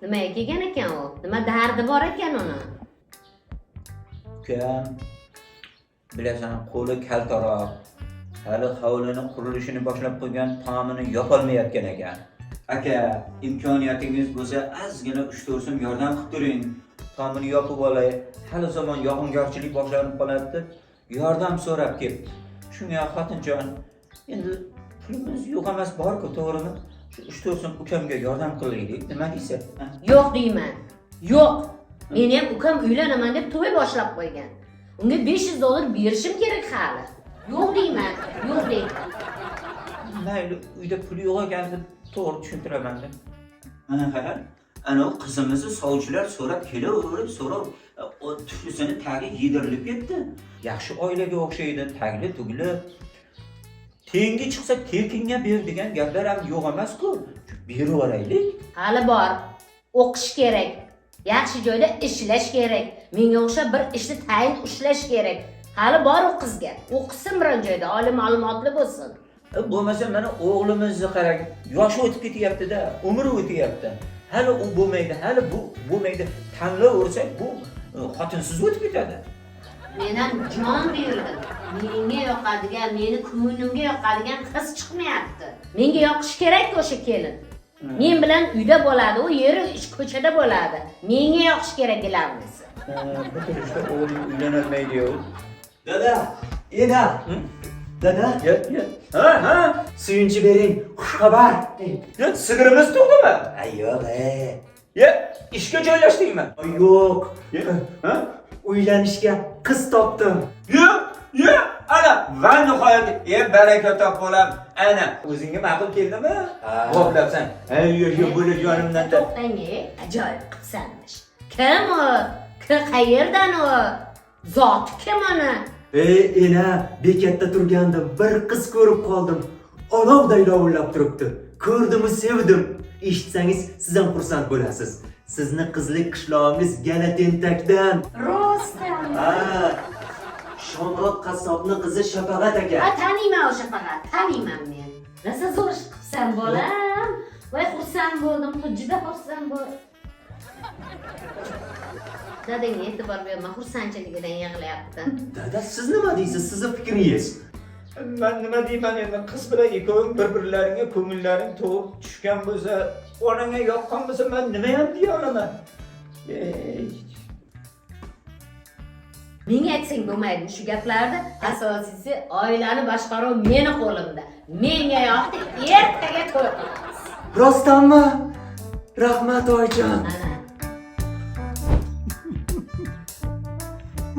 Nimaga kelgan ekan u? Nima dardi bor ekan uni? Ukam, bilasan, qo'li kaltaroq. Hali hovlini qurilishini boshlab qo'ygan, tomini yopolmayotgan ekan. Aka, imkoniyatingiz bo'lsa, ozgina 3-4 so'm yordam qilib turing. Tomini yopib olay. Hali zamon yog'ingarchilik boshlanib qoladi deb yordam so'rab kelibdi. Shunga xotinjon, endi pulimiz yo'q emas, bor-ku, to'g'rimi? Shu 3-4 so'm ukamga yordam qilaylik. Nima deysiz? Ha? Yo'q deyman. Yo'q. Meni ham ukam uylanaman deb to'y boshlab qo'ygan. Unga $500 berishim kerak hali. Yo'q deyman. Yo'q deyman. Mayli, uyda puli yo'q ekan deb to'g'ri tushuntiraman deb. Mana qara, ana u qizimizni sovchilar so'rab kelaverib, so'rab, tuflisini tagi yedirilib ketdi. Yaxshi oilaga o'xshaydi, tagli tugli. Tengi chiqsa tekinga ber degan gaplar ham yo'q emas-ku. Berib yuboraylik. Hali bor. O'qish kerak. Yaxshi joyda ishlash kerak. Menga o'xshab bir ishni tayin ushlash kerak. Hali bor u qizga. O'qisin biron joyda, oliy ma'lumotli bo'lsin. Bo'lmasa mana o'g'limizni qarang, yoshi o'tib ketyapti-da, umri o'tyapti. Hali u bo'lmaydi, hali bu bo'lmaydi. Tanlayversak, bu xotinsiz o'tib ketadi. Men ham jon berdim. Menga yoqadigan, meni ko'nglimga yoqadigan qiz chiqmayapti. Menga yoqish kerak o'sha kelin. Men bilan uyda bo'ladi, u yeri ish ko'chada bo'ladi. Menga yoqish kerak gilamnisi. Bu turishda o'g'ling uylanolmaydi-yu. Dada, ena. Dada, Ya, ya. Ha, ha. suyunchi bering, xushxabar. Ya, sigirimiz tug'dimi? Ay, yo'q, e. Ya, ishga joylashdingmi? Yo'q. Ya, ha? Uylanishga qiz topdim. Ya, ya, ana va nihoyat, baraka top bolam. Ana, o'zingga ma'qul keldimi? Ha. Boplabsan. Ay, yasha bo'lib yonimdan. To'xtang, ajoyib qilsanmish. Kim u? Qayerdan u? Zoti kim uni? Ey, ena, bekatda turgandim, bir qiz ko'rib qoldim. Olovday lovullab turibdi. Ko'rdim-u sevdim. Eshitsangiz siz ham xursand bo'lasiz. Sizni qizlik qishlog'ingiz Galatentakdan. Rostdan. Ha. Shomurod qassobni qizi Shafaqat aka. Ha, taniyman o'sha faqat, taniyman men. Rosa zo'r ish qilibsan bolam. Voy, xursand bo'ldim, juda xursand bo'ldim. Dadangga e'tibor berma, xursandchiligidan yig'layapti. Dada, siz nima deysiz? Sizni fikringiz? Men nima deyman endi, qiz bilan ikkoving bir-birlaringga ko'ngillaring to'g'ri tushgan bo'lsa, onangga yoqqan bo'lsa, men nima ham deya olaman? Menga aytsang bo'lmaydi shu gaplarni. Asosiysi, oilani boshqaruv meni qo'limda. Menga yoqdi, ertaga to'y qilamiz. Rostdanmi? Rahmat oyijon. Ana.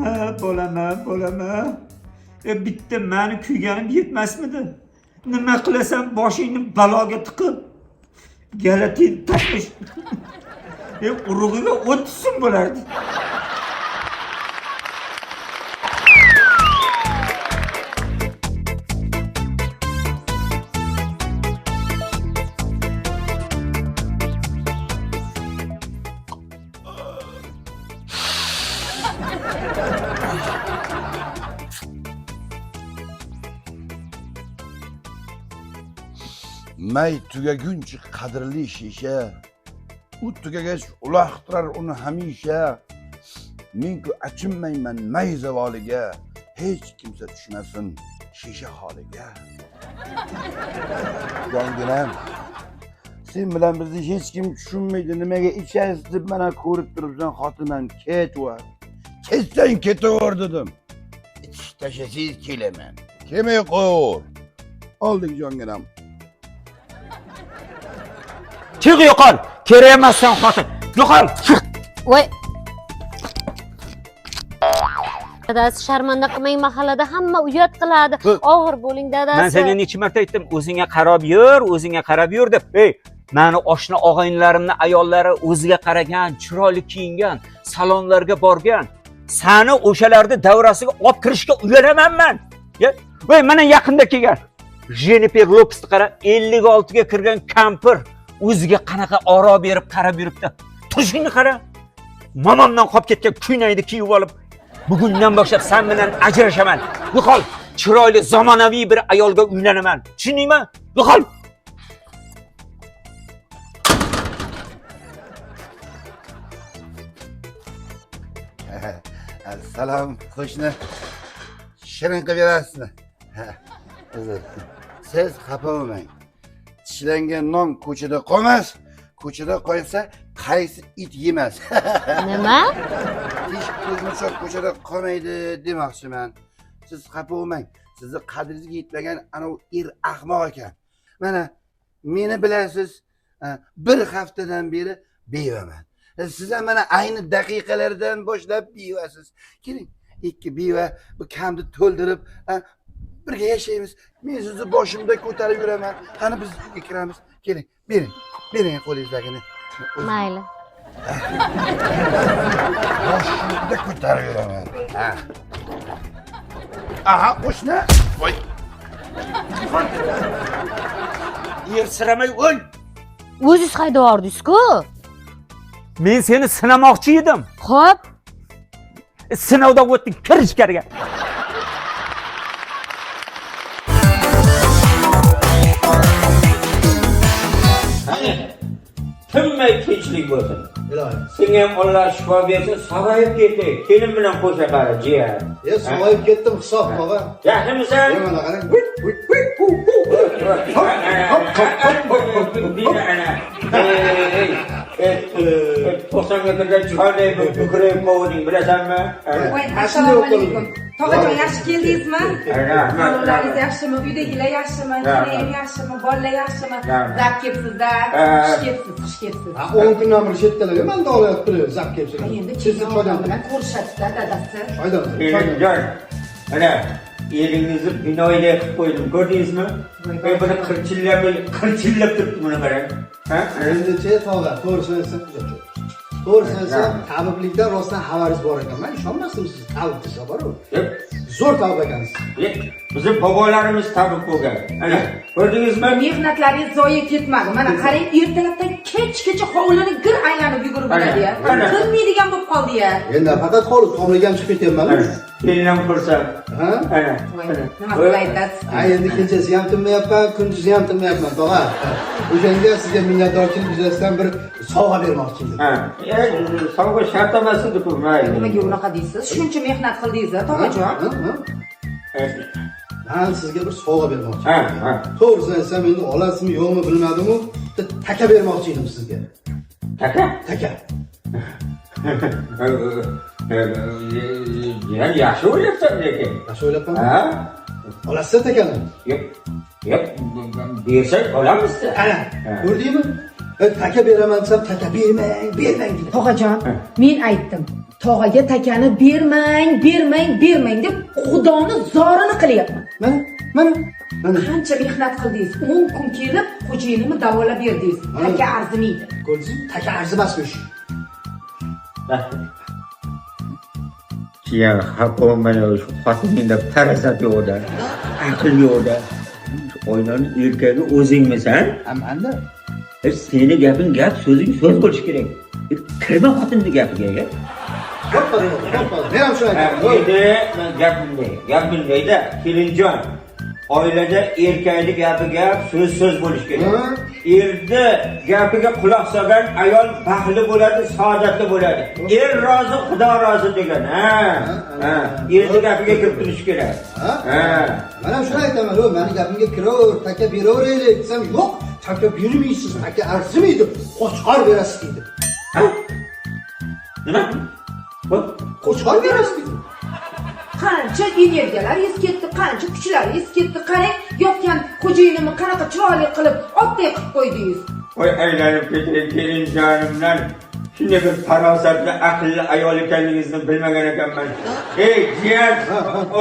Ha, bolama, bolama. Bitta meni kuyganim yetmasmidi? Nima qilasan boshingni baloga tiqib? Galatin topmish. Urug'iga o't tushsin bo'lardi. May tugaguncha qadrli shisha, u tugagach uloqtirar uni hamisha. Men-ku achinmayman may zavoliga, hech kimsa tushmasin shisha holiga. Jonginam, sen bilan bizni hech kim tushunmaydi, nimaga ichasiz deb mana ko'rib turibsan, xotinim ketva. Ketsang ketaver dedim. Ichish tashlasangiz kelaman. Kelmay qo'yaver. Oldik jonginam. Chiq yo'qol, kerak emassan xotin. Yo'qol, chiq. Voy. Dadasi, sharmanda qilmang, mahallada hamma uyat qiladi. Og'ir bo'ling dadasi. Men senga necha marta aytdim, o'zingga qarab yur, o'zingga qarab yur deb. Ey, meni oshna og'aynilarimni ayollari o'ziga qaragan, chiroyli kiyingan, salonlarga borgan. Sani o'shalarni davrasiga olib kirishga uyalaman men. Voy, mana yaqinda kelgan Jennifer Lopezni qara, 56 ga kirgan kampir o'ziga qanaqa oro berib qarab yuribdi. Tushingni qara. Momamdan qolib ketgan kuynayni kiyib olib, bugundan boshlab sen bilan ajrashaman. Yo'qol, chiroyli zamonaviy bir ayolga uylanaman. Tushundingmi? Yo'qol. Salom qo'shni. Shirin qilib berasizmi? Ha, uzr. Siz xafa bo'lmang. Tishlangan non ko'chada qolmas, ko'chada qolsa qaysi it yemas. Nima? Tish ko'zmunchoq ko'chada qolmaydi demoqchiman. Siz xafa bo'lmang. Sizni qadringizga yetmagan anavi er ahmoq ekan. Mana meni bilasiz, bir haftadan beri bevaman. Siz ham mana ayni daqiqalardan boshlab bevasiz. Keling, ikki beva bu kamni to'ldirib, birga yashaymiz. Men sizni boshimda ko'tarib yuraman. Qani biz uyga kiramiz. Keling, bering. Bering qo'lingizdagini. Mayli. Boshimda ko'tarib yuraman. Ha. Aha, qo'shni. Voy. Ersiramay o'l. O'zingiz haydavordingiz-ku. Men seni sinamoqchi edim. Xo'p, Sinovdan o'tding, kir ichkariga. Qani, tinmay tinchlik bo'lsin. Iloyim. Senga ham Alloh shifo bersin, sog'ayib ketdi. Kelin bilan qo'sha qara, jiyan. E, sog'ayib ketdim hisob tog'a. Yaxshimisan? E, mana qarang. To'qsonga kirgan cholday bir bukirayib qovuding, bilasanmi? Voy, assalomu alaykum. Tog'ajon, yaxshi keldingizmi? Rahmat. Sog'liqlaringiz yaxshimi? Uydagilar yaxshimi? Rahmat. Keling yaxshimi? Bolalar yaxshimi? Rahmat. Zap kelibsiz-da. Ha. Xush kelibsiz, xush kelibsiz. Ha, 10 kundan beri chetdalar, man davolayotib turibman, zap kelibsiz. Endi Sizni kelgan choydan odam bilan ko'rishadi-da dadasi. Choydan. Choydan. Kelinjon, mana eringizni binoyday qilib qo'ydim, ko'rdingizmi? Men buni qirchillab, qirchillab turibdi buni qarang. Ha? Endi-chi tog'a, to'g'risini aytsam, to'g'risini aytsam, tabiblikdan rostdan xabaringiz bor ekan. Men ishonmasdim siz tabib desa bor-ku. Yep. Zo'r tabib ekansiz. Yep. Bizim bobolarimiz tabib bo'lgan. Ana, ko'rdingizmi? Mehnatlaringiz zoye ketmadi. Mana qarang, ertalabdan kechgacha hovlini gir aylanib yugurib Ana, yuradi ya. ana. Tinmaydigan bo'lib qoldi ya. Endi faqat hovli tomiga ham chiqib ketyapman. Ana, Kelin ham xursand. Ha? Ana. Voy, ana. nima qilib aytasiz? Ha, endi kechasi ham tinmayapman, kunduzi ham tinmayapman, tog'a. O'shanga sizga minnatdorchilik yuzasidan bir sovg'a bermoqchi edim. Ha. E, sovg'a shart emas edi-ku, mayli. Nimaga unaqa deysiz? Shuncha mehnat qildingiz-a, tog'ajon. Ha, ha. Men sizga bir sovg'a bermoqchi. Ha, ha. To'g'risini aytsam, endi olasizmi yo'qmi bilmadim-u, bitta taka bermoqchi edim sizga. Taka? Taka. Jiyan yaxshi o'ylabsan lekin. Yaxshi o'ylabman. Ha? Olasizlar takani? Yo'q. Yo'q, bersak olamiz-da. Ana, ko'rdingmi? Taka beraman desam, taka bermang, bermang deydi. Tog'ajon, men aytdim. Tog'aga takani bermang, bermang, bermang deb Xudoni zorini qilyapman. Mana, mana, mana. Qancha mehnat qildingiz? 10 kun kelib xo'jayinimni davolab berdingiz. Taka arzimaydi. Ko'rdingizmi? Taka arzimasmish. Jiyan, xafa bo'lmang, shu xotiningda farosat yo'qda, aql yo'qda. Shu oilani erkagi o'zingmisan? Amanda. Seni gaping gap, so'zing so'z bo'lishi kerak. Kirma xotinni gapiga, ya. To'ppa, to'ppa. Men ham shuni aytaman. Endi gap bunday, gap bundayda, kelinjon. Oilada erkakning gapi gap, so'z so'z bo'lishi kerak. Ha? Erni gapiga quloq solgan ayol baxtli bo'ladi, saodatli bo'ladi. Er rozi, Xudo rozi degan, ha. Ha, erni gapiga kirib turish kerak. Ha? Ha. Men ham shuni aytaman, o, meni gapimga kiraver, taka beraveraylik desam, yo'q, taka bermaysiz, taka arzimaydi, qo'chqor berasiz deydi. Ha? Nima? Bu Qo'chqor berasiz deydi. Qancha energiyalaringiz ketdi, qancha kuchlaringiz ketdi. Qarang, yotgan xo'jayinimni qanaqa chiroyli qilib, otday qilib qo'ydingiz. Voy aylanib ketay kelinjonimdan. Shunday bir farosatli, aqlli ayol ekanligingizni bilmagan ekanman. Ey jiyan,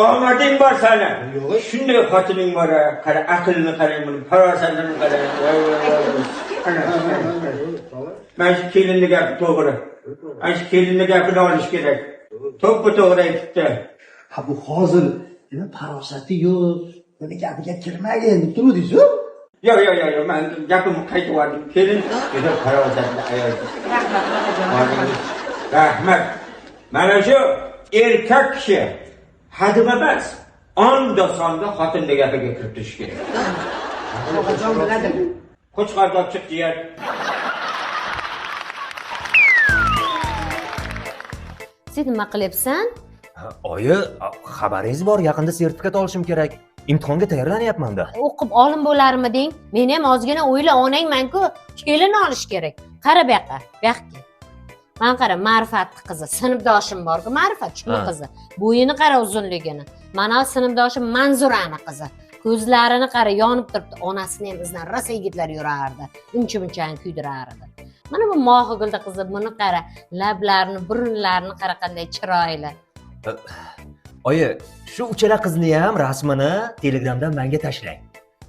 omading bor sani. Yo'q. Shunday xotining bor, ha. Qara, aqlini qarang buni, farosatini qarang. Voy, voy, voy. Ana, ana, ana. Mana shu kelinni gapi to'g'ri. Mana shu kelinni gapini olish kerak. To'ppa to'g'ri aytibdi. Ha, bu hozir nima farosati yo'q, buni gapiga kirmagin deb turuvdingiz-ku. Yo'q, yo'q, yo'q, yo'q, men gapimni qaytib yubordim. Kelin juda farosatli ayol. Rahmat, tog'ajon. Rahmat. Rahmat. Mana shu erkak kishi hadim emas, onda sonda xotinni gapiga kirib turish kerak. Tog'ajon biladi. Qo'chqorni olib chiq, jiyan. Sen nima qilyapsan? Oyi, xabaringiz bor, yaqinda sertifikat olishim kerak. Imtihonga tayyorlanyapman-da. O'qib olim bo'larmiding? Meni ham ozgina o'yla, onangman-ku. Kelin olish kerak. Qara bu yoqqa, bu yoqqa. Mana qara, Ma'rifatni qizi, sinfdoshim bor-ku, Ma'rifat, shuni qizi. Bo'yini qara, uzunligini. Mana sinfdoshim Manzurani qizi. Ko'zlarini qara, yonib turibdi. Onasini ham izidan rosa yigitlar yurardi. Uncha-munchani kuydirardi. Mana bu Mohigulni qizi, buni qara, lablarini, burunlarini qara qanday chiroyli. Oyi, shu uchala qizni ham rasmini Telegramdan menga tashlang.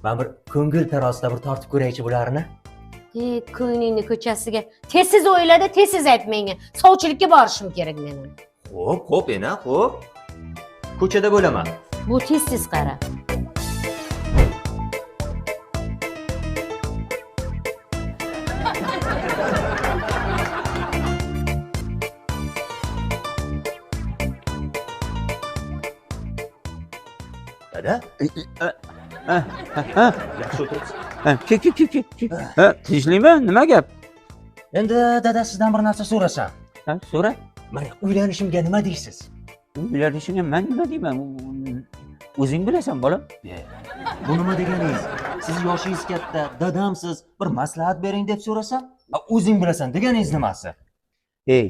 Men bir ko'ngil tarozida bir tortib ko'raychi bularni. Ey, ko'nglingni ko'chasiga. Tez o'ylada, tez ayt menga. Sovchilikka borishim kerak mening. Xo'p, xo'p, ena, xo'p. Ko'chada bo'laman. Bu tez qara. Dada, yaxshi o'tiribsiz. Ke ke ke ke. Ha, tinchlikmi? Nima gap? Endi dada sizdan bir narsa so'rasam. Ha, so'ra. Mana uylanishimga nima deysiz? Uylanishingga man nima deyman? O'zing bilasan, bolam. Bu nima deganingiz? Siz yoshingiz katta, dadamsiz, bir maslahat bering deb so'rasam, o'zing bilasan deganingiz nimasi? Ey,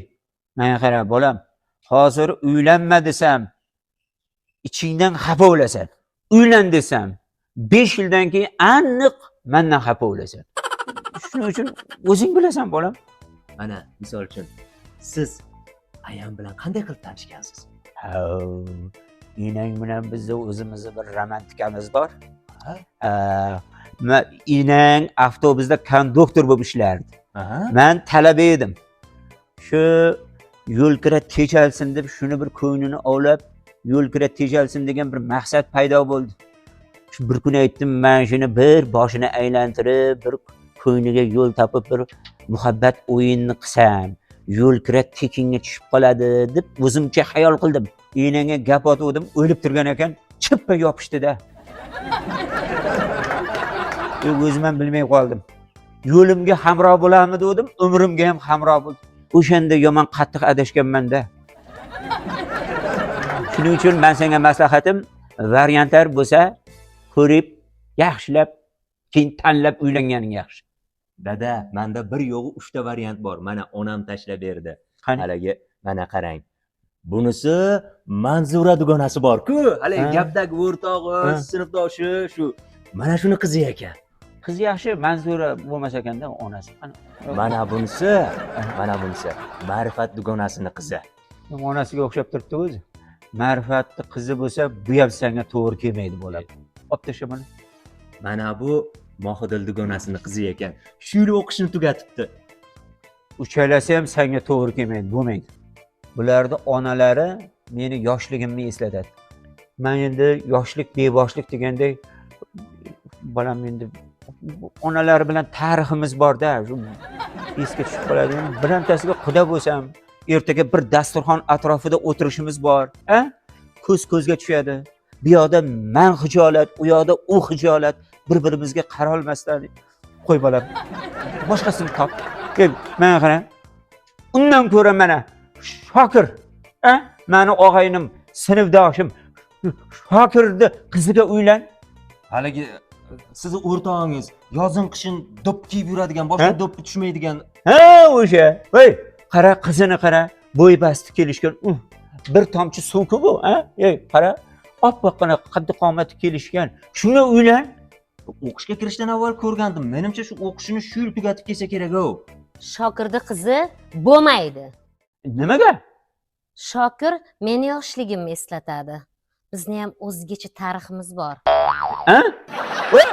menga qara, bolam. Hozir uylanma desam, ichingdan xafa bo'lasan. Uylan desam, 5 yildan keyin aniq mendan xafa bo'lasan. Shuning uchun o'zing bilasan, bolam. Mana, misol uchun, siz ayam bilan qanday qilib tanishgansiz? Ha, enang bilan bizni o'zimizni bir romantikamiz bor. Ha? Enang avtobusda konduktor bo'lib ishlardi. Aha. Man talaba edim. Shu yo'l kira tejalsin deb shuni bir ko'nglini ovlab, yo'l kira tejalsin degan bir maqsad paydo bo'ldi. Shu bir kuni aytdim, man shuni bir boshini aylantirib, bir ko'ngliga yo'l topib bir muhabbat o'yinini qilsam, yo'l kira tekinga tushib qoladi deb o'zimcha xayol qildim. Enangga gap otuvdim, o'lib turgan ekan, chippa yopishdi-da. O'zim ham bilmay qoldim. Yo'limga hamroh bo'larmi dedim, umrimga ham hamroh bo'ldi. O'shanda yomon qattiq adashganman-da. Shuning uchun men senga maslahatim, variantlar bo'lsa, ko'rib, yaxshilab, keyin tanlab uylanganing yaxshi. Dada, menda bir yo'g'i 3 ta variant bor. Mana onam tashlab berdi. Qani? Haligi, mana qarang. Bunisi Manzura dugonasi bor-ku. Haligi gapdagi o'rtog'i, sinfdoshi shu. Mana shuni qizi ekan. Qiz yaxshi, Manzura bo'lmas ekanda onasi. Qani? Mana bunisi, mana bunisi Ma'rifat dugonasini qizi. Onasiga o'xshab turibdi o'zi. Ma'rifatni qizi bo'lsa, bu ham senga to'g'ri kelmaydi bo'ladi. Olib tasha buni. Mana bu Mohidil dugonasini qizi ekan. Shu yil o'qishini tugatibdi. Uchalasi ham senga to'g'ri kelmaydi, bo'lmaydi. Bularni onalari meni yoshligimni eslatadi. Men endi yoshlik beboshlik deganday, bolam endi onalari bilan tariximiz bor-da, shu esga tushib qoladi. Birontasiga quda bo'lsam, ertaga bir dasturxon atrofida o'tirishimiz bor, a? Ko'z ko'zga tushadi. Bu yoqda men xijolat, u yoqda u xijolat, bir-birimizga qarolmasdan qo'y bolam. Boshqasini top. Kel, menga qara. Undan ko'ra mana Shokir, a? Mani og'aynim, sinfdoshim Shokirni qiziga uylan. Haligi sizni o'rtog'ingiz yozin qishin do'ppi kiyib yuradigan, boshqa do'ppi tushmaydigan. Ha, o'sha. Voy, qara qizini qara, bo'y basti kelishgan. Bir tomchi suv-ku bu, ha? Ey, qara, oppoqqina qaddi qomati kelishgan. Shunga uylan. O'qishga kirishdan avval ko'rgandim. Menimcha shu o'qishini shu yil tugatib kelsa kerak-ku. Shokirni qizi bo'lmaydi. Nimaga? Shokir meni yoshligimni eslatadi. Bizni ham o'zgacha tariximiz bor. Ha? Voy!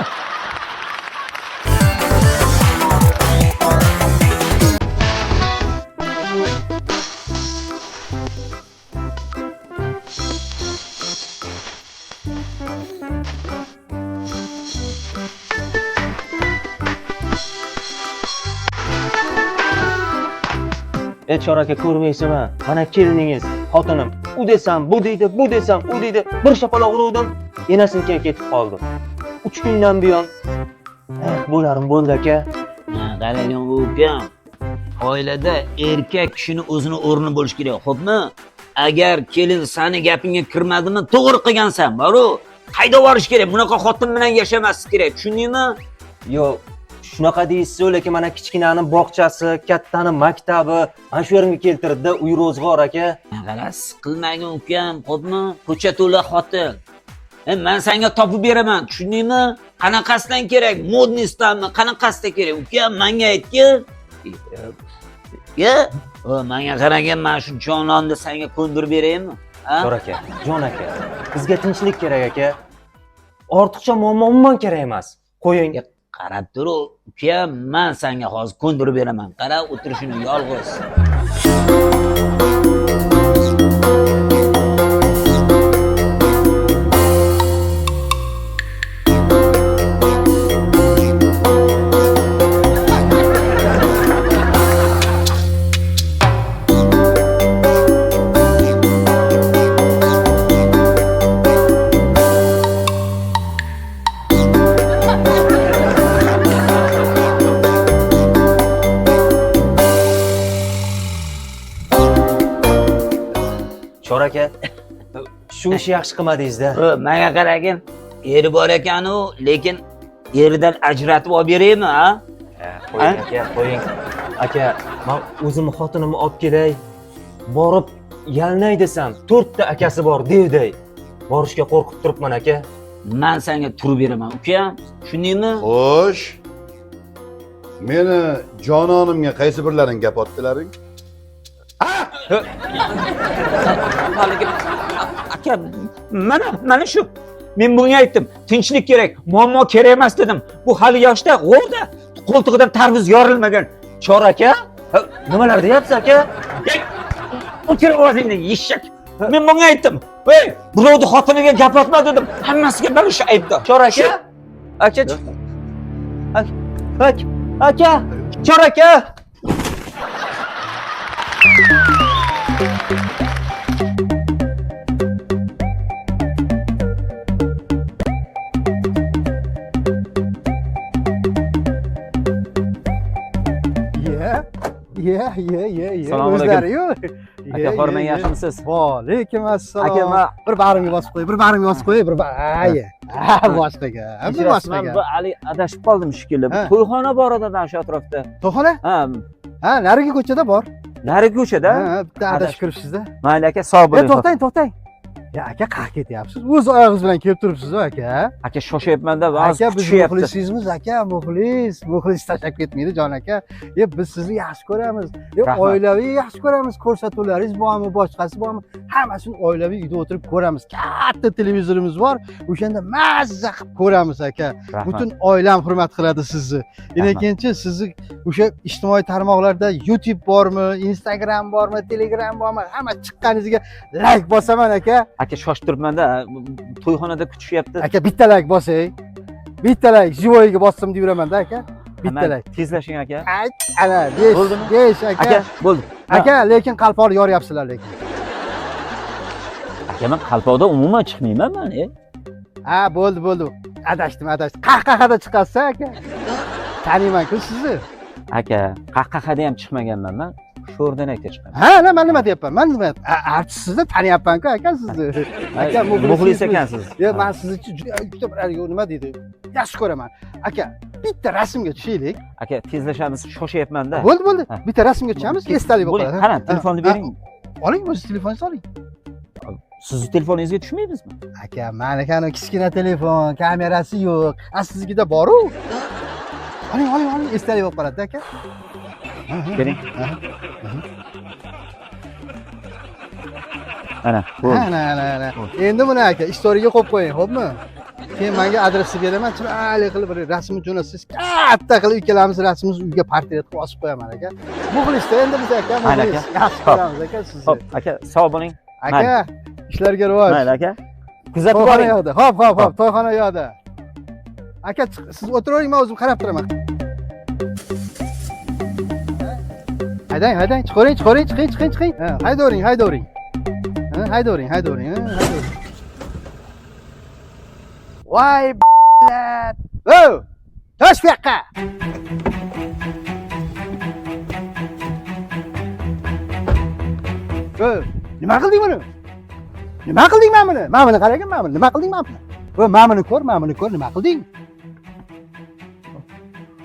Chor aka, ko'rmaysizmi? Mana keliningiz, xotinim. U desam, bu deydi, bu desam, u deydi. Bir shapaloq uruvdim, enasinikiga ketib qoldim. 3 kundan buyon bo'larim bo'ldi aka. Qarang ukam, oilada erkak kishini o'zini o'rni bo'lishi kerak, xo'pmi? Agar kelin sani gapingga kirmadimi, to'g'ri qilgansan, boru. Qayda borish kerak? Bunaqa xotin bilan yashamaslik kerak, tushundingmi? Yo'q, shunaqa deysiz, lekin mana kichkinani bog'chasi, kattani maktabi, mana shu yerimga keltirdi-da, uy ro'zg'or aka. Qara, siqilmagin ukam, xo'pmi? Ko'cha to'la xotin. Man senga topib beraman, tushundingmi? Qanaqasidan kerak? Modniystanmi? Qanaqasidan kerak? Ukam, menga aytgin. Ya, menga qaragin, man shu jononni senga ko'ndirib beraymi? Ha? Jon aka, jon aka, bizga tinchlik kerak aka. Ortiqcha muammo umuman kerak emas. Qo'ying. Qarab tur, ukam, man senga hozir ko'ndirib beraman. Qara, o'tirishini yolg'iz. Chor aka, shu ishni yaxshi qilmadingiz-da. Menga qaragin, eri bor ekan-u, lekin eridan ajratib olib beraymi, ha? Qo'ying aka, qo'ying. Aka, men o'zimni xotinimni olib kelay, borib yalinay desam, 4 ta akasi bor devday. Borishga qo'rqib turibman aka. Men senga turib beraman, uka. Tushundingmi? Xo'sh. Meni jononimga qaysi birlaring gap otdilaring? Haligi aka, mana shu. Men bunga aytdim, tinchlik kerak, muammo kerak emas dedim. Bu hali yoshda, g'o'rda, qo'ltig'idan tarvuz yorilmagan. Chor aka, Nimalar deyapsiz aka? O'chir ovozingni, eshak. Men bunga aytdim. Ey, birovni xotiniga gap otma dedim. Hammasiga mana shu aybdor. Chor aka? Aka, aka, aka, Chor aka. Ye, ye, ye, ye. Assalomu alaykum. O'zlari-yu. Aka, hormang, yaxshimisiz? Va alaykum assalom. Aka, man bir bag'rimga bosib qo'y, bir bag'rimga bosib qo'y, bir ay. Ha, boshqa gap, bu boshqa man gap. bu hali adashib qoldim shekilli. Ha. To'yxona bor edi mana shu atrofda. To'yxona? Ha, Ha, narigi ko'chada bor. narigi ko'chada. Ha, bitta adashib kiribsiz-da. Mayli aka, sog' bo'ling. To'xtang, to'xtang. Ya aka, qayerga ketyapsiz? O'z oyog'ingiz bilan kelib turibsiz-ku aka. Aka, shoshyapman-da, hozir Aka, biz kutishyapti. muxlisingizmiz aka, muxlis. Muxlis tashlab ketmaydi jon aka. E, biz sizni yaxshi ko'ramiz. E, Rahmat. oilaviy yaxshi ko'ramiz. Ko'rsatuvlaringiz bormi, boshqasi bormi? Hammasini oilaviy uyda o'tirib ko'ramiz. Katta televizorimiz bor. O'shanda mazza qilib ko'ramiz aka. Rahmat. Butun oilam hurmat qiladi sizni. Rahmat. Ikkinchi, sizni o'sha ijtimoiy tarmoqlarda YouTube bormi, Instagram bormi, Telegram bormi, hamma chiqqaningizga like bosaman aka. Aka, shoshib turibman-da, to'yxonada kutishyapti. Aka, bitta like bosay. Bitta like, живойga bosdim deb yuraman-da aka. Bitta like. Tezlashing aka. Ay, ana 5, Bo'ldimi? 5 aka. Aka, bo'ldi. Aka, lekin qalpoqni yoryapsizlar lekin. Aka, men qalpoqda umuman chiqmayman men. Ha, bo'ldi, bo'ldi. Adashdim, adashdim. Qahqahada chiqasiz aka. Taniyman-ku sizni. Aka, qahqahada ham chiqmaganman men. Sho'rdanakda chiqaman. Ha, ana men nima deyapman? Men nima? Artistsiz-da, taniyapman-ku aka sizni. Aka, muxlis ekansiz. Yo'q, men sizni juda juda bir haligi nima deydi? Yaxshi ko'raman. Aka, bitta rasmga tushaylik. Aka, tezlashamiz, shoshyapman-da. Bo'ldi, bo'ldi. Ha. Bitta rasmga tushamiz, esdalik bo'lib Bo'ling, qoladi. Qarang, telefonni bering. Oling, o'zi telefoningizni oling. Sizni telefoningizga tushmaymizmi? Aka, maniki ana kichkina telefon, kamerasi yo'q. A siznikida bor-u. Oling, oling, oling, esdalik bo'lib qoladi aka. Bering. Ana, bo'ldi. Ana, ana, ana. Endi buni aka, istoriyaga qo'yib qo'ying, xo'pmi? Keyin menga adresni beraman, chiroyli qilib bir rasmni jo'natsangiz, katta qilib ikkalamiz rasmimizni uyga portret qilib osib qo'yaman aka. Muxlisda endi biz aka, Mayli muxlis. aka. Yaxshi Xo'p. ko'ramiz aka sizni. Xo'p, aka, sog' bo'ling. Aka, ishlarga rivoj. Mayli aka. Kuzatib To'yxona boring. yoqda. Hop, hop, hop, to'yxona yoqda. Aka, siz o'tiravering, men o'zim qarab turaman. Haydang, haydang, chiqavering, chiqavering, chiqing, chiqing, chiqing. Ha, haydavering, haydavering. Ha, haydavering, haydavering, ha, haydavering. Voy, b***lat. Ov! Tosh bu yoqqa. Ov! Nima qilding buni? Nima qilding mana buni? Mana buni qaragin, mana buni. Nima qilding mana buni? Va mana buni ko'r, mana buni ko'r, nima qilding?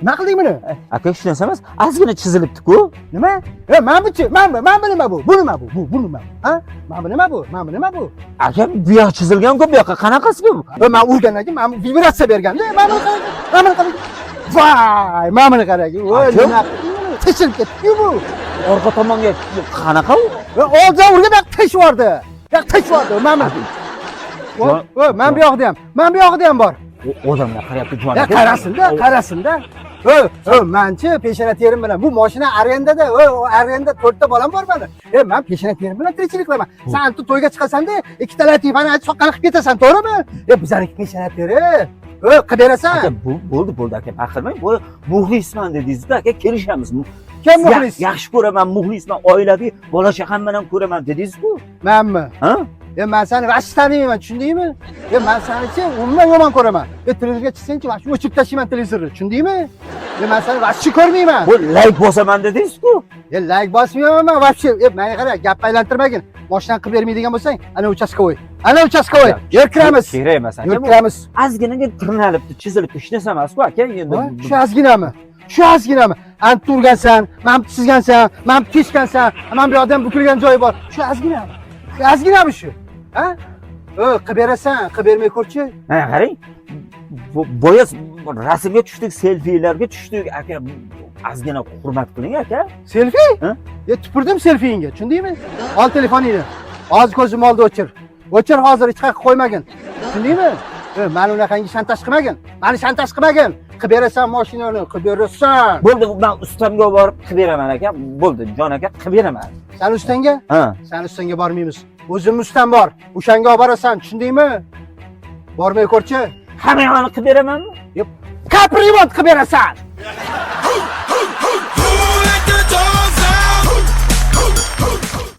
Nima qilding buni? Aka, hech narsa emas, ozgina chizilibdi-ku. Nima? E, mana buchi, mana bu, mana bu nima bu? Bu nima bu? Bu nima? Ha? Mana bu nima bu? Mana bu nima bu? Aka, bu yoq chizilgan-ku, bu yoqqa qanaqasiga bu? Va men urgandan keyin mana bu vibratsiya berganda, mana buni qarang, mana buni qarang. Voy, mana buni qarang. Voy, nima qilding buni? Teshilib ketdi-ku bu. Orqa tomonga qanaqa u? Va oldin urgan yoq teshib yubordi. Yoq teshib yubordi. Mana bu. Voy, mana bu yoqda ham, mana bu yoqda ham bor. Odamlar qarayapti, Jon Ya aka. qarasin-da, qarasin-da. Ö, ö, manchi peshona terim bilan bu mashina arendada, ö, arenda 4 ta bolam bor mani. E, men peshona terim bilan tirikchilik qilaman. Sen anta to'yga chiqasan-da, ikkita latifani aytib soqqani qilib ketasan, to'g'rimi? E, bizaniki peshona teri. Ö, qilib berasan. Aka, bo'ldi, bo'ldi aka, baqirmang. Bu muxlisman dedingiz-da, aka, kelishamiz. Kim muxlis? Yaxshi ko'raman, muxlisman, oilaviy bola chaqam bilan ko'raman dedingiz-ku. Manmi? Ha? E, men seni vahshiy tanimayman, tushundingmi? E, men seni-chi umuman yomon ko'raman. E, televizorga chiqsang-chi, vahshiy o'chirib tashlayman televizorni, tushundingmi? E, men seni vahshiy ko'rmayman. Bu layk bosaman dedingiz-ku. E, layk bosmayman men вообще. E, menga qara, gap aylantirmagin. Mashinani qilib bermaydigan bo'lsang, ana участковой. Ana участковой. Yer kiramiz. Kerak emas aka. Yer Bu kiramiz. ozginagina tirnalibdi, chizilibdi, hech narsa emas-ku aka. Endi Ha, shu ozginami? Shu ozginami? Ant urgansan, mana bu chizgansan, mana bu teshgansan, mana bu yoqda ham bukilgan joyi bor. Shu ozginami? Shu ozginami shu? Ha? Ö, qilib berasan, qilib bermay ko'rchi. Ha, qarang. Boya rasmga tushdik, selfilarga tushdik aka. Ozgina hurmat qiling aka. Selfi? Ha? E, tupurdim selfiyingga, tushundingmi? Ol telefoningni. Hozir ko'zim oldi o'chir. O'chir hozir, hech qayerga qo'ymagin. Tushundingmi? E, mani unaqangi shantaj qilmagin. Mani shantaj qilmagin. Qilib berasan mashinani, qilib berasan. Bo'ldi, men ustamga borib qilib beraman aka. Bo'ldi, Jon aka, qilib beraman. San ustangga? Ha. San ustangga bormaymiz. O'zim ustam bor. O'shanga olib borasan, tushundingmi? Bormay ko'rchi. Hamma yoqni qilib beramanmi? Капремонт qilib berasan.